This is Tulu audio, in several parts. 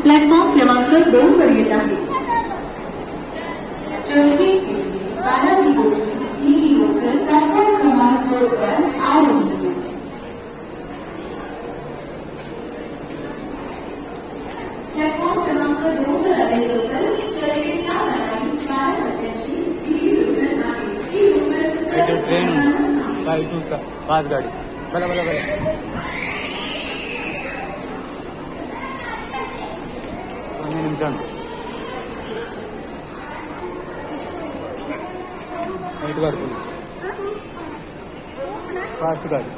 प्लॅटफॉर्म क्रमांक 2 वर येत आहे। चर्चगेट के लिए बारादरी नीली लोकल प्लॅटफॉर्म क्रमांक 2 पर आ रही है। प्लॅटफॉर्म क्रमांक 2 वर आलेली लोकल चर्चगेटला जाणारी 12 वाजल्याची नीली लोकल आहे। ही लोकल ट्रेन 5 गाडी भला भला भला ನಿಮಿಷ ನೈಟ್ ಬರ್ತೀನಿ ಫಾಸ್ಟ್ ಗಾಡಿ.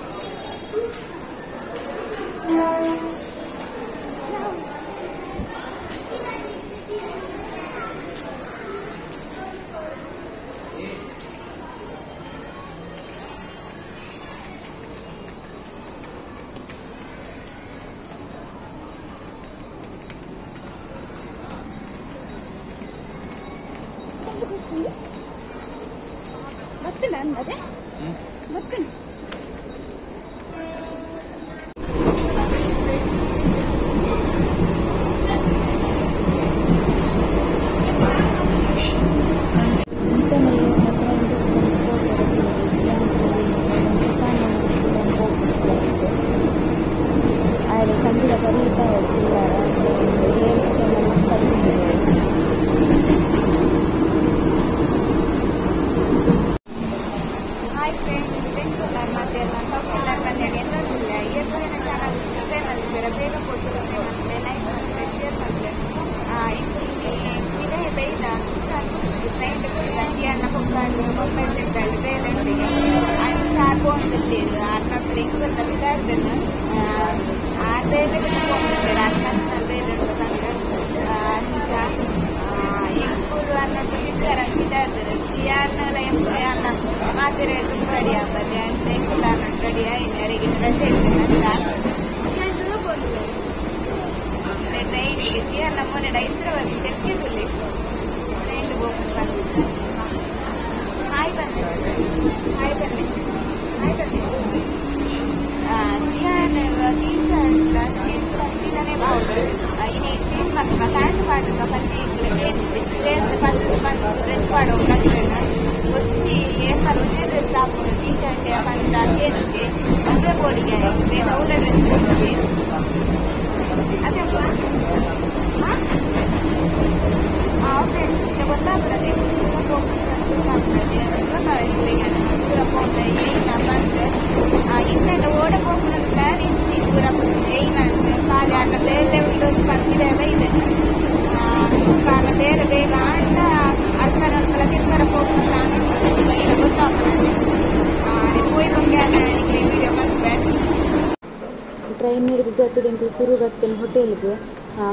ಟ್ರೈನ್ ಹಿಡಿದು ಜತ್ತದ ಎಂಕುಲು ಸುರು ಬತ್ತೇನೆ ಹೋಟೆಲ್ಗೆ.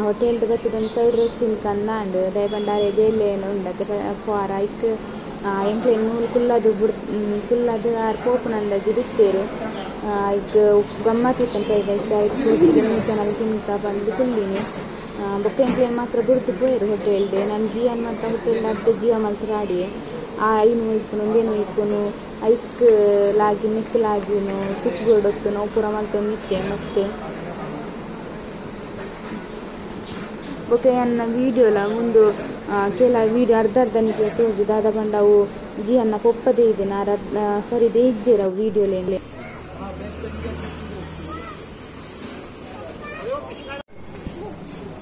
ಹೋಟೆಲ್ ಬತ್ತದ ಫ್ರೈಡ್ ರೈಸ್ ತಿನ್ಕಂದಾಂಡ್ ದಯಪಂಡಾರೆ ಬೇಲೆ ಉಂಡತ್ತೆ ಪೋರ ಐಕ್ ಎಂಕ್ಲೆನ್ ಮೂಲು ಕುಲ್ಲದು ಬುಡ್ ಕುಲ್ಲದು ಆರ್ ಪೋಪುನಂದಾಜಿ ದಿತ್ತೇರು. ಐಕ್ ಗಮ್ಮತ್ ಇತ್ತನ್ ಫ್ರೈಡ್ ರೈಸ್ ಐಕ್ ಒಟ್ಟಿಗೆ 3 ಜನ ತಿನ್ಕ ಬಂದು ಕುಲ್ಲಿನಿ. ಬೊಕ್ಕ ಎಂಕ್ಲೆನ್ ಮಾತ್ರ ಬುಡ್ದು ಪೋಯೆರು ಹೋಟೆಲ್ಡ್. ನಾನು ಜಿಯಾನ್ ಮಾತ್ರ ಹೋಟೆಲ್ ಅರ್ಧ ಜಿಯೋ ಮಲ್ತ್ ಪಾಡಿಯೆ. ಆ ಐನು ಇಪ್ಪುನು ಒಂದೇನು ಇಪ್ಪುನು ಐಕ್ ಲಾಗಿ ಮಿಕ್ ಲಾಗಿನು ಸ್ವಿಚ್ ಬೋರ್ಡ್ ಒತ್ತುನು ಪೂರ ಮಲ್ತೊಂದಿತ್ತೆ ಮಸ್ತ್. ಬೊಕ್ಕ ಎನ್ನ ವೀಡಿಯೋಲ ಉಂದು ಕೆಲ ವೀಡಿಯೋ ಅರ್ಧ ಅರ್ಧ ನಿಕ್ಲೆ ತೋಜು ದಾದ ಪಂಡ ಅವು ಜಿಯನ್ನ ಪೊಪ್ಪದೇ ಇದೆ ನಾರ ಸರಿ ಇಜ್ಜೆರ್ ಅವು ವೀಡಿಯೋಲೆನ್.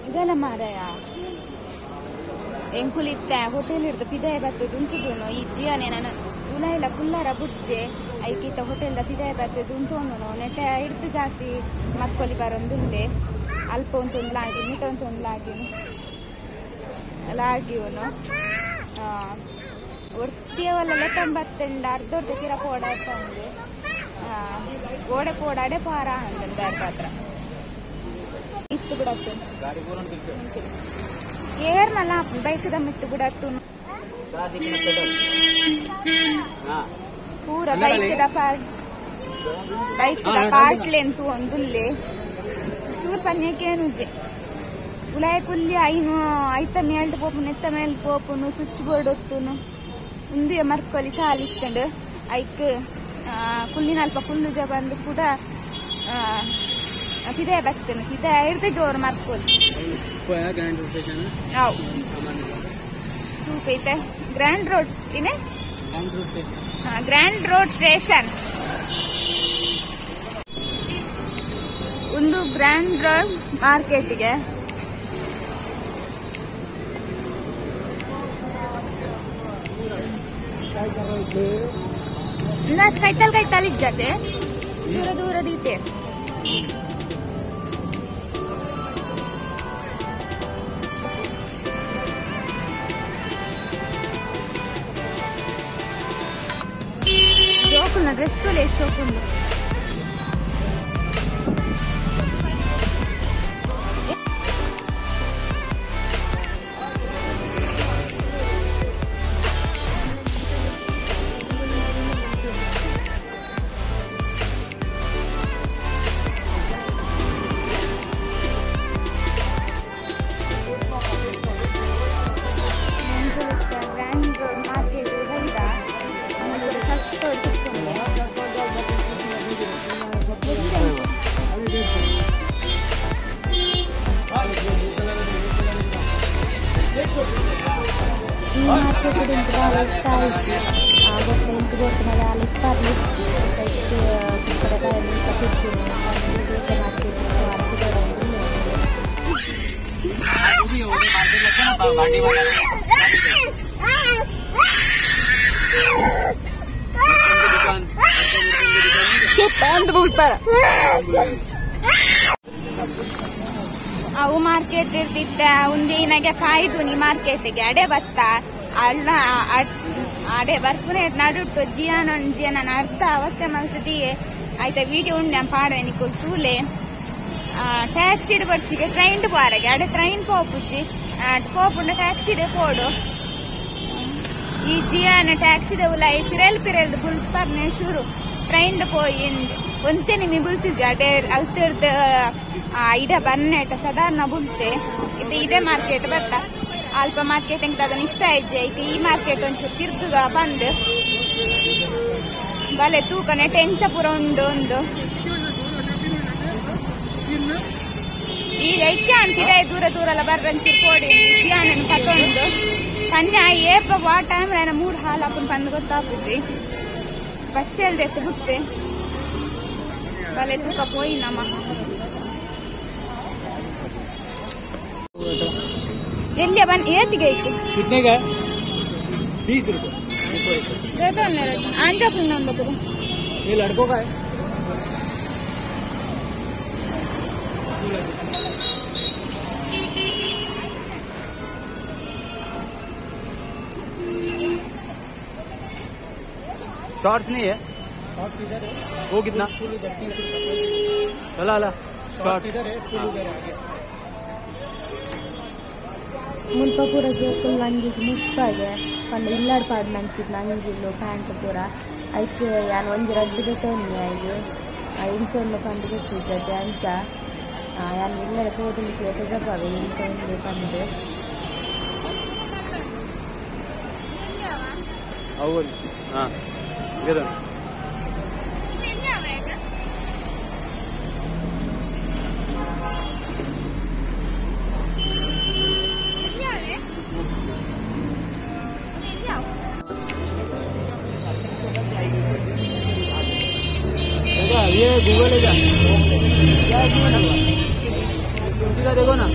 ಇದೆಲ್ಲ ಮಾರಾಯ ಎಂಕುಲಿತ್ತ ಹೋಟೆಲ್ ಹಿಡ್ದು ಪಿದಾಯ ಬರ್ತದೆ ಉಂತುದುನು ಈ ಜಿಯಾನೆ ನಾನು ಉಲಾಯಿಲ ಕುಲ್ಲಾರ ಬುಡ್ಜೆ ಐಕಿತ್ತ ಹೋಟೆಲ್ದ ಪಿದಾಯ ಬರ್ತದೆ ಉಂತೊಂದುನು ನೆಟ್ಟ ಹಿಡ್ದು ಜಾಸ್ತಿ ಮಕ್ಕೊಲಿ ಬರೊಂದುಂಡೆ. ಅಲ್ಪ ಉಂತೊಂದು ಲಾಗಿ ನಿಟ ಉಂತೊಂದು ಲಾಗಿನು ಲಾಗಿವನು ಒರ್ತಿಯವಲ್ಲ ಲೆತ್ತಂಬತ್ತಂಡ ಅರ್ಧೊರ್ದು ಕಿರ ಪೋಡಾಡ್ತೊಂದು ಓಡೆ ಪೋಡಾಡೆ ಪಾರ ಅಂದ ಬೇರೆ ಪಾತ್ರ ಇತ್ತು ಬಿಡತ್ತು ಏರ್ನಲ್ಲ ಬೈಕ್ the ಮಿತ್ತು ಬಿಡತ್ತು ಪೂರ bike the part bike the ಪಾರ್ಟ್ಲೆಂತು ಒಂದುಲ್ಲೆ ಚೂರು ಪನ್ಯಕೇನುಜೆ ಉಲಾಯ ಕುಲ್ಲಿ ಐನು ಐತ ಮೇಲ್ಡ್ ಪೋಪುನು ಎತ್ತ ಮೇಲ್ ಪೋಪುನು ಸ್ವಿಚ್ ಬೋರ್ಡ್ ಒತ್ತುನು ಉಂದುವೆ ಮರ್ಕೊಲಿ ಚಾಲಿತ್ತಂಡು ಐಕ್ ಕುಲ್ಲಿನ ಅಲ್ಪ ಕುಲ್ಲುಜ ಬಂದು ಕೂಡ. ಪಿದೆ ಬರ್ತೇನೆ ಪಿದೆ ಐರ್ದೆ ಜೋರು ಮರ್ಕೋದು ಗ್ರ್ಯಾಂಡ್ ರೋಡ್ ಸ್ಟೇಷನ್ ಅವು ತೂಪೈತೆ ಗ್ರ್ಯಾಂಡ್ ರೋಡ್ ಏನೇ grand road station grand road station ಒಂದು ಗ್ರ್ಯಾಂಡ್ ರೋಡ್ ಮಾರ್ಕೆಟ್ಗೆ ಕೈತಲ್ ಕೈತಲ್ ಇಜ್ಜತೆ ದೂರ ದೂರ ದೀತೆ ಜೋಕುಲ್ನ ಡ್ರೆಸ್ ತುಲೆ ಶೋಕುಂಡು ಗ್ರ್ಯಾಂಡ್ ರೋಡ್ ಮಾರ್ಕೆಟ್ ಬೈದ ಸಸ್ತ ಈ ಮಾರ್ಕೆಟ್ ಭಾಳ ಇಷ್ಟ ಆಯ್ತು ಗೊತ್ತ ಇಂಕ್ ಗೊತ್ತ ಅಲ್ಲಿ ಅವು ಮಾರ್ಕೆಟ್ ಇರ್ತಿತ್ತ ಒಂದಿನಾಗೆ ಕಾಯ್ದು ನೀ ಮಾರ್ಕೆಟ್ಗೆ ಅಡೆ ಬತ್ತ ಅಣ್ಣ ಅಡೆ ಬರ್ಪುನೆ ನಡುಟ್ಟು ಜಿಯಾನ ಜಿಯಾನ ಅರ್ಧ ಅವಸ್ಥೆ ಮಲ್ತದಿ ಆಯ್ತಾ ವಿಡಿಯೋ ಉಂಡೆ ಪಾಡುವೆ ನಿಕ್ಕು ತೂಲೆ ಟ್ಯಾಕ್ಸಿ ಬರ್ಚಿಗೆ ಟ್ರೈನ್ ಪೋರಗೆ ಅಡೆ ಟ್ರೈನ್ ಪೋಪುಜಿ ಪೋಪುಂಡ ಟ್ಯಾಕ್ಸಿ ಪೋಡು ಈ ಜಿಯಾನ ಟ್ಯಾಕ್ಸಿದ ಉಲಾಯಿ ಪಿರೆಲ್ ಪಿರೆಲ್ ಬುಲ್ಪರ್ನೆ ಶುರು ಟ್ರೈನ್ ಪೋಯಿ ಒಂತೆ ನಿಮಗೆ ಬುಲ್ತಿದ್ವಿ ಅಡೆ ಅಲ್ತಿರ್ದ ಇಡ ಬನ್ನೇಟ ಸಾಧಾರಣ ಬುಲ್ತೆ ಇದು ಇದೇ ಮಾರ್ಕೆಟ್ ಬರ್ತಾ ಅಲ್ಪ ಮಾರ್ಕೆಟ್ ಎಂತ ಅದನ್ನ ಇಷ್ಟ ಆಯ್ಜೆ ಐತಿ ಈ ಮಾರ್ಕೆಟ್ ಒಂಚೂರು ತಿರ್ಗುಗ ಬಂದು ಬಲೆ ತೂಕನೆ ಟೆಂಚಪುರ ಉಂಡು ಒಂದು ಈಗ ಇಚ್ಛೆ ಅಂತಿದೆ ದೂರ ದೂರ ಎಲ್ಲ ಬರ್ರಂಚೂರು ಕೋಡಿ ಜಿಯಾನನ್ನು ಕತ್ತೊಂದು ಕನ್ಯಾ ಏಪ ವಾ ಟೈಮ್ ಮೂಡ್ ಹಾಲು ಹಾಕೊಂಡು ಬಂದು ಗೊತ್ತಾಪುಜಿ ಬಚ್ಚಲ್ದೆ ಬುತ್ತೆ ಬಲೆ ತೂಕ ಪೋಯಿ ನಮ್ಮ ಎಲ್ಲಿಯ ಬನ್ ಏತಿಗೆ ಐತಿ कितने का है 20 रुपए ಆಂಜಾಪುರ ये लड़कों का है शॉर्ट्स नहीं है शॉर्ट्स इधर है वो कितना फुल उधर 30 रुपए चला अला शॉर्ट्स इधर है फुल उधर आगे ಮುಲ್ಪ ಪೂರ ಜೋಕುಲು ಅಂಗಿಗ್ ಮುಪ್ಪಾಗೆ ಪಂಡ ಇಲ್ಲಾಡ್ ಪಾಡ್ ನಂಚಿದ್ ಅಂಗಿಲು ಪ್ಯಾಂಟ್ ಪೂರ ಐಕ್ ಯಾನ್ ಒಂಜಿ ರಡ್ಡ್ ದೆತೊನ್ನಿ ಐಗ್ ಇಂಚ ಉಂಡು ಪಂದ್ ಗೊತ್ತಿಜ್ಜತೆ ಅಂಚ ಯಾನ್ ಇಲ್ಲಡೆ ಪೋದು ತೊಜಪಾವೆ ಇಂಚ ಉಂಡು ಪಂದ್ ಹಾಂ ಇದು ये गूगल है क्या क्या है इसमें उसी का देखो ना।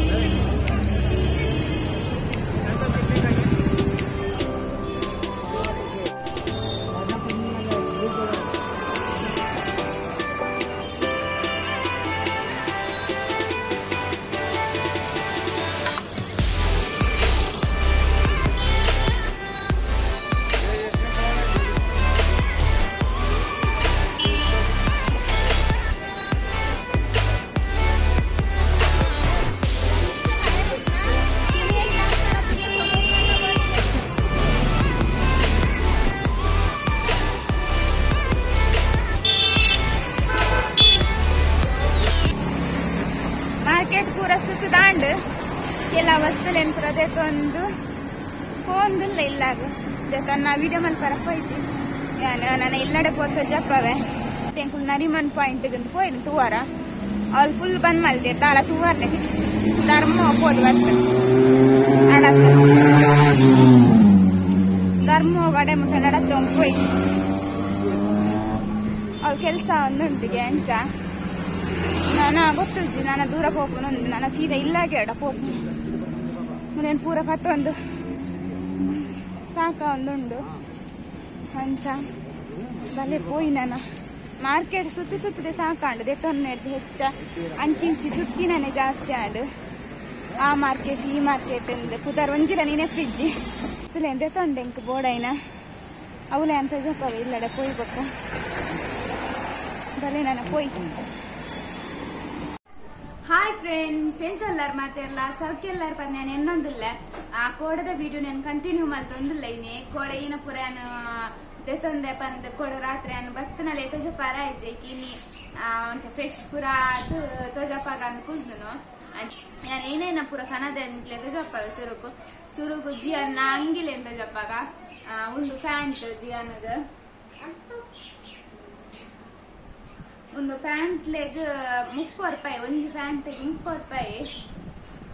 ಮಾರ್ಕೆಟ್ ಪೂರ ಸುತ್ತದಾಂಡ್ ಕೆಲ ವಸ್ತುಲೇನು ಪೂರ ದೇತೊಂದು ಫೋನ್ದಿಲ್ಲ ಇಲ್ಲಾಗ ದೇತನ್ನ ವಿಡಿಯೋ ಮಲ್ಪರ ಪೋಯ್ತಿ ನಾನು ಇಲ್ಲಡೆ ಪೋತ ಜಪ್ಪವೆ ಎಂಕುಲು ನರಿಮನ್ ಪಾಯಿಂಟ್ ಪೋಯ್ನು ತೂವಾರ. ಅವಳು ಫುಲ್ ಬಂದ್ ಮಲ್ದಿರ್ ದಾಲ ತೂವರ್ನೆ ಧರ್ಮ ಪೋದು ಬತ್ತ ನಡತ್ತ ಧರ್ಮ ಗಡೆ ಮುಟ್ಟ ನಡತ್ತ ಪೋಯ್ ಅವ್ಳ ಕೆಲಸ ಒಂದುಂಟಿಗೆ ಅಂಚ ನಾನು ಗೊತ್ತುಜ್ಜಿ ನಾನು ದೂರ ಪೋಪುನು ನಾನು ಸೀದಾ ಇಲ್ಲಾಗೆ ಅಡ ಪೋಪು ಮುಂದೇನು ಪೂರ ಪತ್ತೊಂದು ಸಾಕ ಒಂದುಂಡು ಅಂಚ ಬಲೆ ಪೋಯಿ ನಾನು ಮಾರ್ಕೆಟ್ ಸುತ್ತಿ ಸುತ್ತದೆ ಸಾಕಾಂಡು ದೆತ್ತೊನ್ನೆ ಹೆಚ್ಚ ಅಂಚಿಂಚಿ ಸುತ್ತಿನೇ ಜಾಸ್ತಿ ಆಂಡು ಆ ಮಾರ್ಕೆಟ್ ಈ ಮಾರ್ಕೆಟ್ ಎಂದ್ ಪುದರ್ ಒಂಜಿಲ ನೀನೆ ಫ್ರಿಜ್ಜಿ ದೆತ್ತೊಂಡೆ ಇಂಕ್ ಬೋಡೈನ ಅವಲೇ ಅಂತ ಜಪ್ಪವೆ ಇಲ್ಲಡೆ ಪೋಯ್ ಬೊಕ್ಕ ಬಲೆ ನಾನು ಪೋಯ್. ಹಾಯ್ ಫ್ರೆಂಡ್ಸ್, ಎಂಚೊಲ್ಲಾರ್ ಮಾತೆಲ್ಲ ಸೌಖ್ಯಲ್ಲಾರ್ ಪಂದ್ ನಾನು ಎನ್ನೊಂದಿಲ್ಲ ಆ ಕೋಡದ ವಿಡಿಯೋ ನಾನು ಕಂಟಿನ್ಯೂ ಮಲ್ತೊಂದಿಲ್ಲ ಇನಿ ಕೋಡೆ ಈನ ಪೂರ ದೆತ್ತೊಂದೆ ಪಂದ್ ಕೋಡ ರಾತ್ರಿ ಅನ್ ಬತ್ತನಲೆ ತೋಜಪಾರ ಆಯ್ಜೆ ಇನಿ ಫ್ರೆಶ್ ಪೂರ ಅದು ತೋಜಪಾಗ ಅಂದ್ ಕುಲ್ದುನು ನಾನು ಏನೇನ ಪೂರ ಕನದೆ ಅಂದ್ಲೆ ತೋಜಪ್ಪಾಗ ಸುರುಕು ಸುರುಕು ಜಿಯನ್ನ ಅಂಗಿಲೆ ಅಂತ ಜಪ್ಪಾಗ ಒಂದು ಪ್ಯಾಂಟ್ ಜಿಯಾನದ ಒಂದು ಪ್ಯಾಂಟ್ ಲೆಗ್ 30 ರೂಪಾಯಿ ಒಂಜಿ ಪ್ಯಾಂಟ್ 30 ರೂಪಾಯಿ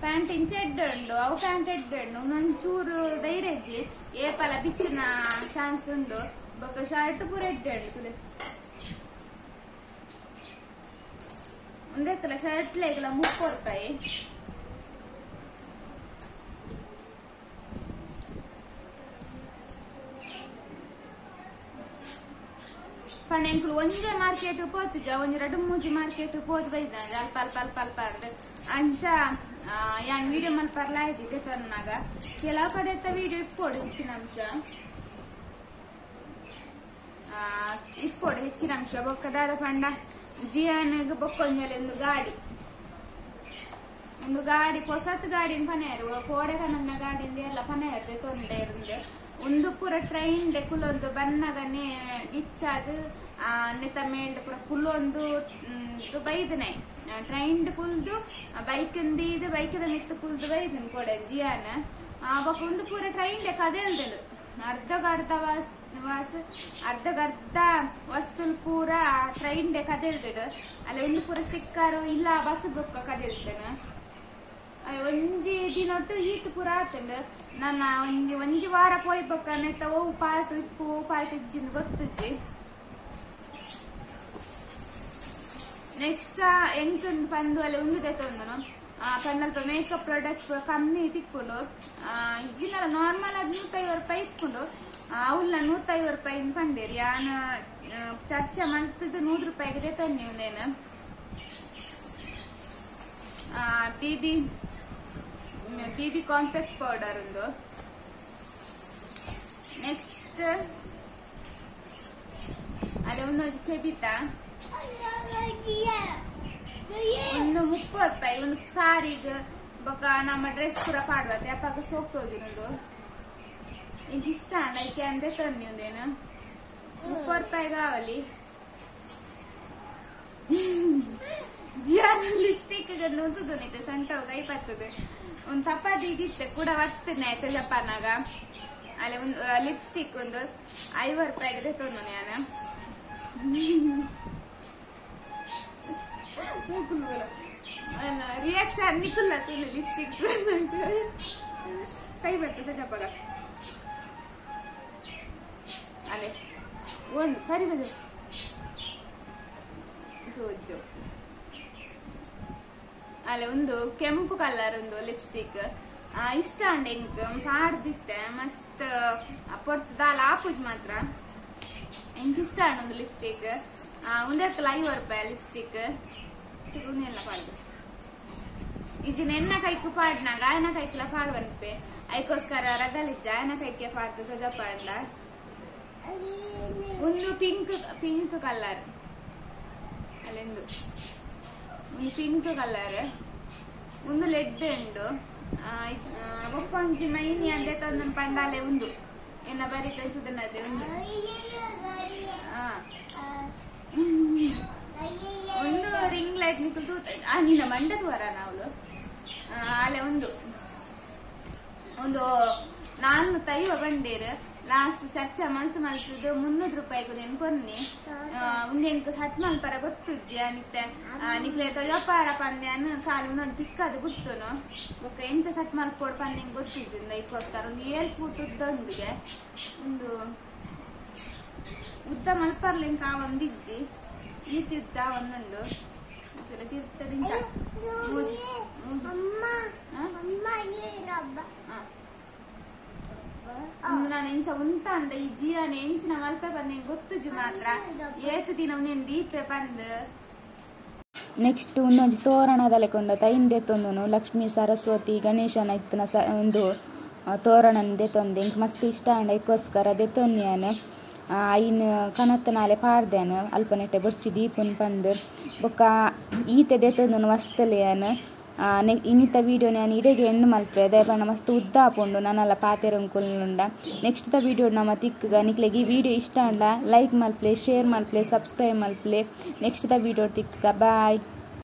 ಪ್ಯಾಂಟ್ ಇಂಚ ಎಡ್ಡೆ ಉಂಡು ಅವು ಪ್ಯಾಂಟ್ ಎಡ್ಡೆ ಉಂಡು ಒಂಚೂರು ಧೈರ್ಯಜ್ಜಿ ಏಪಲ ಬಿಚ್ಚಿನ ಚಾನ್ಸ್ ಉಂಡು ಬೊಕ್ಕ ಶರ್ಟ್ ಪೂರ ಎಡ್ಡೆ ಉಂಡು ತುಲೆ ಒಂದೇತಲ ಶರ್ಟ್ ಲೆಗ್ಲ 30 ರೂಪಾಯಿ. ಪಂಡ ಎಂಕುಲು ಒಂಜೆ ಮಾರ್ಕೆಟ್ ಪೋತುಜ ಒಂಜಿ ರಡ್ಡು ಮೂಜಿ ಮಾರ್ಕೆಟ್ ಪೋದು ಬೈದ ಅಲ್ಪ ಅಲ್ಪ ಅಲ್ಪ ಅಲ್ಪ ಅಂದ್ ಅಂಚ ಯಾನ್ ವಿಡಿಯೋ ಮಲ್ಪರ್ಲ ಆಯ್ತಿದ್ದೆ ಸಣ್ಣಾಗ ಕೆಲವು ಕಡೆ ವಿಡಿಯೋ ಇಪ್ಪೋಡು ಹೆಚ್ಚಿನ ಅಂಶ ಇಪ್ಪೋಡು ಹೆಚ್ಚಿನ ಅಂಶ ಬೊಕ್ಕದಾದ ಪಂಡ ಜಿಯಾನಗ್ ಬೊಕ್ಕೊಂಜಲೆ ಒಂದು ಗಾಡಿ ಒಂದು ಗಾಡಿ ಪೊಸತ್ ಗಾಡಿನ ಪನೇರು ಕೋಡೆ ಕನನ್ನ ಗಾಡಿಂದ ಎಲ್ಲ ಪನೇರ್ದೆ ತೊಂಡೆ ಇருந்து ಒಂದು ಪೂರ ಟ್ರೈನ್ ಕುಲೊಂದು ಬನ್ನಗನೆ ಗಿಚ್ಚಾದು ನೆತ್ತ ಮೇಲ್ಡ್ ಪೂರ ಕುಲೊಂದು ಬೈದನೆ ಟ್ರೈನ್ ಕುಲ್ದು ಬೈಕ್ ಇದು ಬೈಕದ ಮಿತ್ತು ಕುಲ್ದು ಬೈದನ್ ಕೊಡೆ ಜಿಯಾನ ಬೊಕ್ಕ ಒಂದು ಪೂರ ಟ್ರೈನ್ ಕದೆಲ್ದಳು ಅರ್ಧಗರ್ಧ ವಾಸ್ ವಾಸ್ ಅರ್ಧಗರ್ಧ ವಸ್ತುಲ್ ಪೂರ ಟ್ರೈನ್ ಕದೆಲ್ದಳು ಅಲ್ಲಿ ಒಂದು ಪೂರ ಸ್ಟಿಕ್ಕರ್ ಇಲ್ಲ ಬತ್ತು ಬೊಕ್ಕ ಕದೆಲ್ದನ ಒಂಜಿ ದಿನೊಟ್ಟು ಈಟ್ ಪೂರ ಆತಂಡು ನನ್ನ ಒಂಜಿ ಒಂಜಿ ವಾರ ಪೋಯ್ ಬೊಕ್ಕ ನೆತ್ತ ಓವು ಪಾರ್ಟ್ ಇಪ್ಪು ಓವು ಪಾರ್ಟ್ ಇಜ್ಜಿಂದು ಗೊತ್ತುಜ್ಜಿ. ನೆಕ್ಸ್ಟ್ ಎಂಕುಂಡು ಪಂದು ಅಲ್ಲಿ ಒಂದು ದೆತ್ತೊಂದನು ಪಂದಲ್ಪ ಮೇಕಪ್ ಪ್ರಾಡಕ್ಟ್ ಕಮ್ಮಿ ತಿಕ್ಕೊಂಡು ಇಜ್ಜಿನಲ್ಲ ನಾರ್ಮಲ್ ಅದು 150 ರೂಪಾಯಿ ಇಕ್ಕೊಂಡು ಅವಲ್ಲ 150 ರೂಪಾಯಿ ಪಂಡೇರಿ ಯಾನ್ ಚರ್ಚೆ ಮಲ್ತದ್ದು 100 ರೂಪಾಯಿಗೆ ದೆತ್ತೊಂದು ಒಂದೇನು ಬಿ ಬಿ ಕಾಂಪ್ಯಾಕ್ಟ್ ಪೌಡರ್ ಒಂದು. ನೆಕ್ಸ್ಟ್ ಅಲ್ಲಿ ಒಂದು ಕೆಬಿತ ಒಂದು 30 ರೂಪಾಯಿ ಒಂದು ಸಾರಿಗ್ ಬೊಕ್ಕ ನಮ್ಮ ಡ್ರೆಸ್ ಪೂರ ಪಾಡುವತ್ತೆ ಅಪ್ಪಾಗ ಸೋಪ್ ತೋಜಿನೊಂದು ಇಂಕ ಇಷ್ಟ ಅಂಡ ಐಕೆ ಅಂದೆ ತನ್ನಿ ಒಂದೇನು 30 ರೂಪಾಯಿಗೆ ಆವಲಿ. ಜಿಯಾನ ಲಿಪ್ಸ್ಟಿಕ್ ಉಂತುದುನಿತೆ ಸೊಂಟವು ಕೈ ಬರ್ತದೆ ಒಂದು ತಪ್ಪದಿಗಿತ್ತೆ ಕೂಡ ಬರ್ತನೆ ಆಯ್ತು ಜಪಾನಾಗ ಅಲ್ಲಿ ಒಂದು ಲಿಪ್ಸ್ಟಿಕ್ ಒಂದು 50 ರೂಪಾಯಿಗೆ ತೊಂದು ನಾನು ರಿಯಾಕ್ಷನ್ ನಿಕ್ಕುಲ್ಲ ತುಳಿ ಲಿಪ್ಸ್ಟಿಕ್ ಕೈ ಬರ್ತದೆ ಜಪಾಗ ಅಲ್ಲೇ ಒಂದು ಸರಿ ತೋಜು ಅಲ್ಲ ಒಂದು ಕೆಂಪು ಕಲರ್ ಒಂದು ಲಿಪ್ಸ್ಟಿಕ್ ಇಷ್ಟ ಅಂಡ್ ಎಂಕ್ ಪಾಡ್ದಿತ್ತೆ ಮಸ್ತ್ ಪೊರ್ತು ದಾಲ ಆಪುಜ್ ಮಾತ್ರ ಎಂಕ್ ಇಷ್ಟ ಅಂಡ್ ಒಂದು ಲಿಪ್ಸ್ಟಿಕ್ ಒಂದಕ್ಕಲ್ಲ 50 ರೂಪಾಯಿ ಲಿಪ್ಸ್ಟಿಕ್ ಎಲ್ಲ ಪಾಡ್ದು ಇಜಿನ ಎನ್ನ ಕೈಕು ಪಾಡ್ನಾಗ ಆಯನ ಕೈಕಲ ಪಾಡುವನ್ಪೆ ಐಕೋಸ್ಕರ ರಗಲಿಜ್ಜ ಆಯನ ಕೈಕೆ ಪಾಡ್ದು ಸಜ ಪಾಂಡ ಒಂದು ಪಿಂಕ್ ಪಿಂಕ್ ಕಲರ್ ಅಲ್ಲಿಂದು ಒಂದು ಪಿಂಕ್ ಕಲರ್ ಒಂದು ಲೆಡ್ ಉಂಡು ಬೊಕ್ಕೊಂಜಿ ಮೈನಿ ಅಂದೆ ತಂದ ಪಂಡಾಲೆ ಒಂದು ಎನ್ನ ಬರಿತ ಸುದನದೆ ಒಂದು ಒಂದು ರಿಂಗ್ ಲೈಟ್ ನಿಕ್ಕಲು ತೂತ ನಿನ್ನ ಮಂಡ ತೂವರ ನಾವು ಅಲ್ಲೇ ಒಂದು ಒಂದು 450 ಬಂಡೇರು ಲಾಸ್ಟ್ ಚರ್ಚೆ ಮಲ್ತು ಮಲ್ತದು 300 ರೂಪಾಯಿಗೂ నేను ಕೊನ್ನಿ ಉಂದೆಂಕ್ ಸಟ್ ಮಲ್ಪರ ಗೊತ್ತುಜ್ಜಿ ಅನಿತ್ತೆ ನಿಕ್ಲೆ ತೊಜಪಾರ ಪಂದ್ಯಾನು ಕಾಲು ಉಂದೊಂದು ತಿಕ್ಕದು ಗುತ್ತುನು ಬೊಕ್ಕ ಎಂಚ ಸಟ್ ಮಲ್ಪೋಡು ಪಂದ್ಯಂಗ್ ಗೊತ್ತುಜ್ಜಿ ಉಂದು ಐಕ್ಕೋಸ್ಕರ ಒಂದು 7 ಫೂಟ್ ಉದ್ದ ಉಂಡುಗೆ ಒಂದು ಉದ್ದ ಮಲ್ಪರ್ಲಿಂಕ ಒಂದಿಜ್ಜಿ ಈ ತಿರ್ತ ಒಂದುಂಡು ತೀರ್ಥದಿಂಚ ನಾನು ಎಂಚ ಉಂಟಾಂಡ ಈ ಜೀವನ ಎಂಚಿನ ಮಲ್ಪೆ ಬಂದ ಗೊತ್ತುಜು ಮಾತ್ರ ಏತು ದಿನ ಉಂದೇನು ದೀಪೆ ಬಂದು ನೆಕ್ಸ್ಟ್ ಒಂದೊಂಜಿ ತೋರಣದ ಕೊಂಡ ತೈಂದೆ ತೊಂದನು ಲಕ್ಷ್ಮೀ ಸರಸ್ವತಿ ಗಣೇಶನ ಇತ್ತನ ಸ ಒಂದು ತೋರಣ ದೆತೊಂದೆ ಎಂಕ್ ಮಸ್ತ್ ಇಷ್ಟ ಆಂಡ ಐಕ್ಕೋಸ್ಕರ ದೆತೊನ್ಯಾನ್ ಐನ್ ಕನತ್ತನಾಲೆ ಪಾಡ್ದೇನು ಅಲ್ಪ ನೆಟ್ಟೆ ಬೊರ್ಚಿ ದೀಪನ್ ಪಂದ್ ಬೊಕ್ಕ ಈತೆ ದೆತೊಂದನು ವಸ್ತುಲೆಯಾನ್ ಇನ್ನಿತ ವೀಡಿಯೋ ನಾನು ಇಡೆಗೆ ಎಂಡ್ ಮಲ್ಪೆ ದಯಪಂಡ ಮಸ್ತ್ ಉದ್ದ ಆಪುಂಡು ನಾನಲ್ಲ ಪಾತೆರಂಕುಲ್ನುಂಡ ನೆಕ್ಸ್ಟ್ ದ ವೀಡಿಯೋ ನಮ್ಮ ತಿಕ್ಕಗ ನಿಕ್ಲೆಗ್ ಈ ವೀಡಿಯೋ ಇಷ್ಟ ಆಂಡ ಲೈಕ್ ಮಲ್ಪಲೆ ಶೇರ್ ಮಲ್ಪಲೆ ಸಬ್ಸ್ಕ್ರೈಬ್ ಮಲ್ಪಲೆ ನೆಕ್ಸ್ಟ್ ದ ವೀಡಿಯೋ ತಿಕ್ಕಗ ಬಾಯ್.